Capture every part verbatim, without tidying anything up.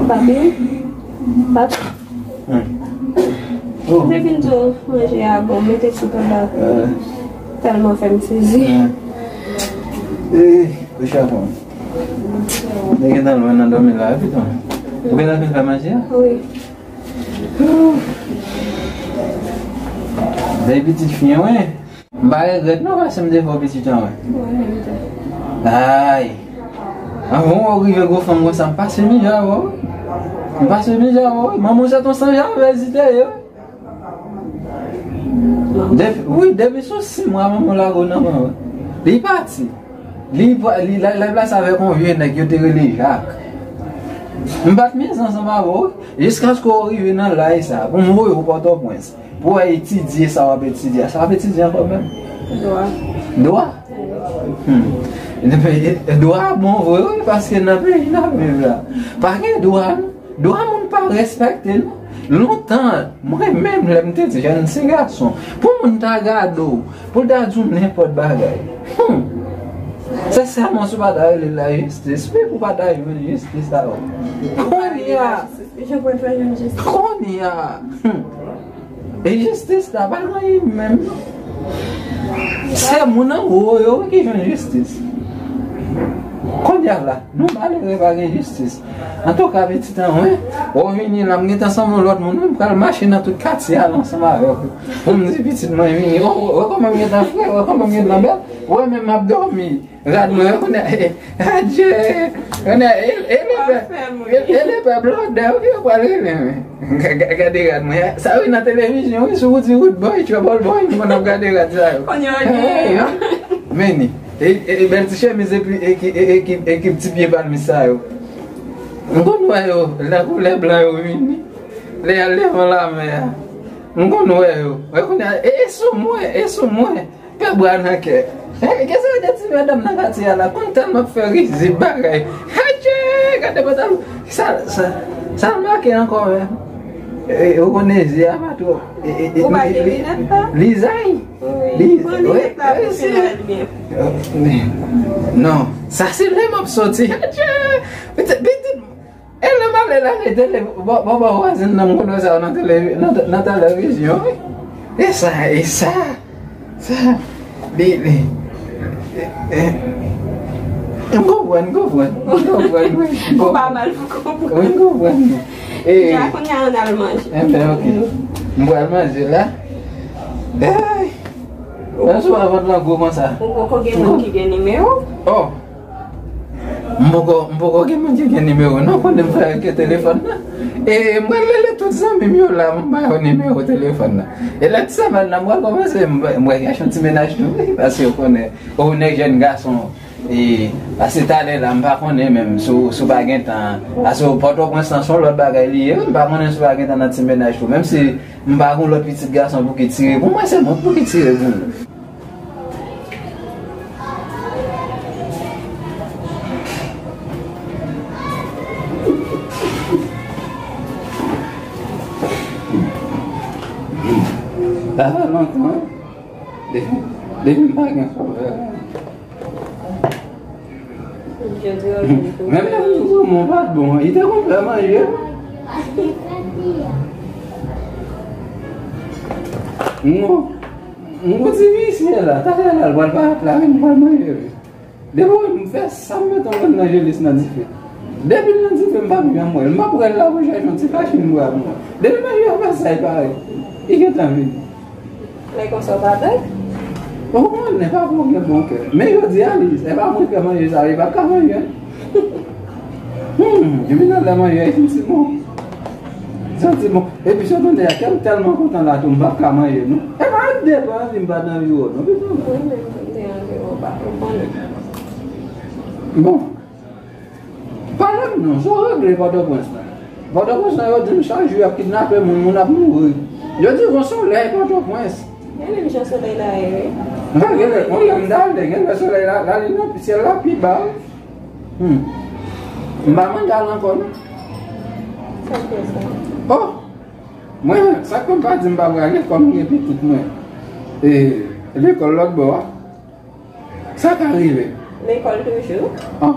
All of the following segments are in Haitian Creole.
Papi, papi. Hmm. Oh. Te vin tou manje a bon, mete tout anba. Euh. Tèlman fè m sezi. Hmm. Eh, kouche a bon. Li gentan lwen nan dòmi la, wi, pitit. Ou gentan fin fè manje a? Wi. Bèl pitit fi, wi. M pa regrèt non, paske m te fè w pitit an, wi. Ay. Anvan w rive gwo fanm konsa, m pase mizè avè w, wi. M pase mizè avè w, wi. Manman w se t on sanjavèz li te ye, wi. Depi, wi, depi sou sis mwa manman lage w nan men w. Li pati. Li, li, la, la plase avèk yon vye nèg yo te rele Jak. M pa t mizè ansanm avè w, wi. Jiskaske w rive nan laj sa, pou m voye w Pòtoprens. Pou w al etidye sa w ap etidye a. Sa w ap etidye ankò menm? Dwa. Dwa? Hmm. Dwa bon vre, wi, paske nan peyi n ap viv la, pa gen dwa, non. Dwa moun pa respekte, non. Lontan, mwen menm, lè m te ti jèn, ti gason, pou moun ta gade w, pou l ta di w nenpòt bagay. Hmm. Se sèlman si w pa ta rele lajistis, wi, pou w pa ta jwenn jistis avè w. Kounye a, Jan pou fè jwenn jistis. Kounye a, hmm, e jistis la pa gen anyen menm. Se moun anwo yo ki jwenn jistis. Kounye a la, nou malere pa gen jistis. Antouka, pitit an mwen, ou vini la, m gentan sanble yon lòt moun, wi, m pral mache nan tout katye a la ansanm avèk ou. Pou m di pitit mwen vini, o, o, wè kòman m gentan fre, wè kòman m gentan bèl, wè menm m ap dòmi. Rad mwen, yo konnen, adje, konnen, e, e lepè, e, e lepè blòdè, wi, yo pral rele mwen. Ga-, ga-, gade rad mwen, sa wi nan televizyon, wi, si w di Root Boy, Trouble Boy, m konn ap gade rad sa yo. Kounye a, hey, meni, e, e, e bèl ti chemiz epi, e, e, e, e, e, e ti pye palmis sa yo. M konn wè yo, lè koulè blan yo vini, lè y al devan lamè a. M konn wè yo. Wè kounye a, e, e sou mwen, e sou mwen. Pè bwa nan kè. Eh, gen sa de ti madanm nan katye a la, kontan m ap fè rizib bagay. Adje, gade pantalon. Sa, sa, sa l make ankò menm? Eh, ou konnen je a pa twò. Eh, eh, eh, ou pa gen linèt la? Lizay. Wi, li, pran linèt la pou fè l byen. Non, sa se lè m ap soti. Adje, pitit, pitit. E lè m ale la, rete le, bò, bò, bò vwazen nan m konn wè sa nan tele, nan, nan televizyon, wi. E sa, e sa, sa, li, li, e, e, m konprann, m konprann, m konprann, wi. Ou pa mal pou konprann. Wi, m konprann, wi. E, ja kounye a, ann al manje. Enben, oke. M pral manje la. Ay. Mwen sou avòt lan gwo konsa. Ou poko gen moun ki gen nimewo? Oh. M poko, m poko gen moun ki gen nimewo non, konnen m fè avèk telefòn nan. E mwen rele tout zanmi m yo la, m ba yo nimewo telefòn nan. E lè ti semèn nan, mwen kòmanse, m, mwen gen yon ti mennaj tou, wi, paske w konnen, ou nèg jèn gason, e, paske talè la, m pa konnen menm si w, si w pa gen tan, paske Pòtoprens lan se yon lòt bagay li ye, wi, m pa konnen si w pa gen tan nan ti mennaj tou, menm si m pa gen lòt pitit gason pou ki tire pou mwen, se mwen pou ki tire pou mwen. Sa fè lontan, wi. Depi, depi m pa gen kòb. Menm lè m sou mwen pa t bon, li te konn fè manje. Non. M gon ti visye la, talè la, l pral parèt la, wi, m pral manje, wi. Depi w wè m fè sa, m met yon grenn anjelis nan dife. Depi l nan dife, m p ap janm wè l. M ap wè l la pou chèche yon ti machin pou ap mwen. Depi manje a fè sa, li parèt. Li gentan vini. Lè konsa w pa bèl? Ou konnen, pa pou gen bon kè. Men jodi a, li, se pa mwen fè manje sa, li pa ka manje. Hmm, epi nan lè manje a, li santi bon. Santi bon. Epi sou tounen a, kè m tèlman kontan la tou, m p ap ka manje, non. E pa depan, li m pa t anvi wè w, non, pitit mwen. Wi, men m te anvi wè w, pa konprann. Bon. Pale m non, sa w regle Pòtoprens la? Pòtoprens la, yo di m chak jou y ap kidnape moun, moun ap mouri. Yo di gon solèy Pòtoprens. Gen menm jan solèy la ye, wi. Mwen gen lè, mwen gen lè m t ale, gen lè solèy la, la li nan syèl la pi ba, wi. Hmm. M pa mande al ankò, non. Sa k fè sa? Oh! Mwen, sa k fè m pa di m pa prale, kòm m gen pitit mwen. E, lekòl lòt bò a. Sa ka rive. Lekòl toujou? Ah.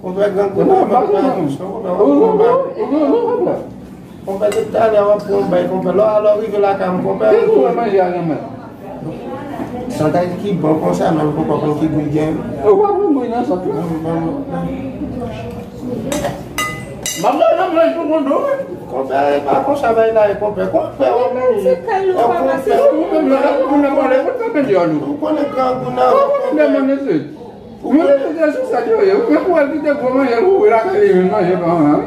Konpè, grangou nan, konpè, pa konsa, konpè, w ap pran bay. Konpè, depi talè w ap pran bay, konpè. Lè w, lè w rive lakay m, konpè. Ki kou w manje a, granmè? Sant Ayiti ki bon konsa, men m poko konn ki gou l gen. Ou pa pran gou nan sant la? M ap leve nan plas pou konn do, wi. Konpè, e pa konsa bagay la ye, konpè. Konpè, w ap manje. Ou menm la, ou menm la, ou menm la, ou menm la, ou konnen grangou nan. Ou konnen demen, mesye. Ou konnen se sou sa yo ye. Ou menm pou al kite gwo manje, ou lakay li vin manje pa mwen, wi.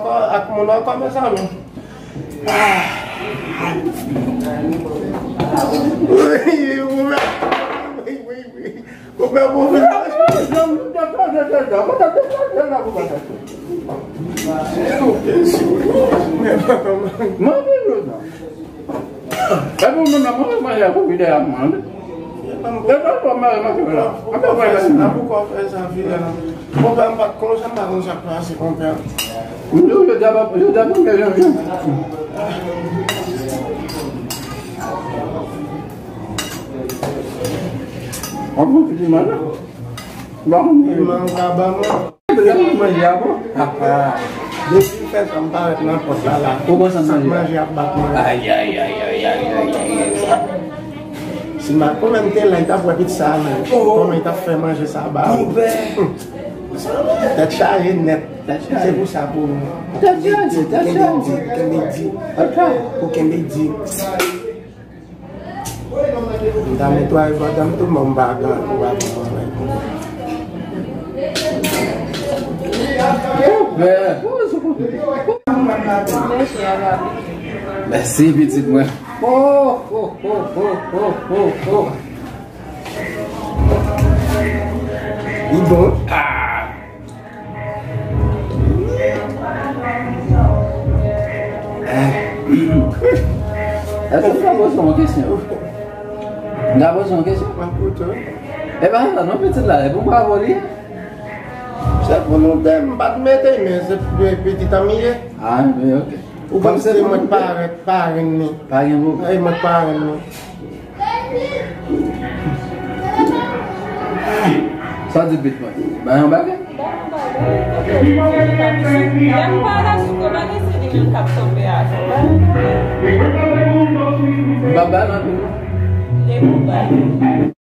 ankò, ak moun ankò, mezanmi. Ah. Wi, wi, wi, wi. Konpè, konpè. Mwen vin jodi a. Epi ou menm la, mwen manje ak ou vide a manje. E pa fò manje, manje la. An fè sa, poukò w fè sa, Fidèl? Konpè, m pa t konn sa, m pa konn sa k pase, konpè. M di w, jodi a, jodi a premye janvye. An bon, pitit manje. Piman ou ka ban mwen. Depi m fè sa, m parèt nan pòt la la. Ou konn sa m manje? Manje ap bat mwen. Ay, ay, ay. Si m pa konnen m te la, li t ap wè pitit sa a menm. Kòman li t ap fè manje sa a ba ou? Tèt chaje nèt. Se pou sa pou mwen. Tèt chaje, tèt chaje. Kenbe di, kenbe di. Pou kenbe di. M ta netwaye pandan m tou, men m pa gen kouraj pou mwen. Mèsi, pitit mwen. Li bon. Ah. Èske m ka poze w yon kesyon? M ka poze w yon kesyon? Mwen koute w. E pa sa non, pitit la, e pou bravo li ye. Se volonte, m pa t mete, men se pitit an m ye. Ah, men ok. Ou panse mwen k parenn, parenn li? Pa gen pwoblèm. E mwen k parenn li. Sa w di pitit mwen? Bay yon bagay? Lè m pa la sou kò bagay, se li menm k ap kanpe avè m. M pa bay l anpil non. Li pou bay.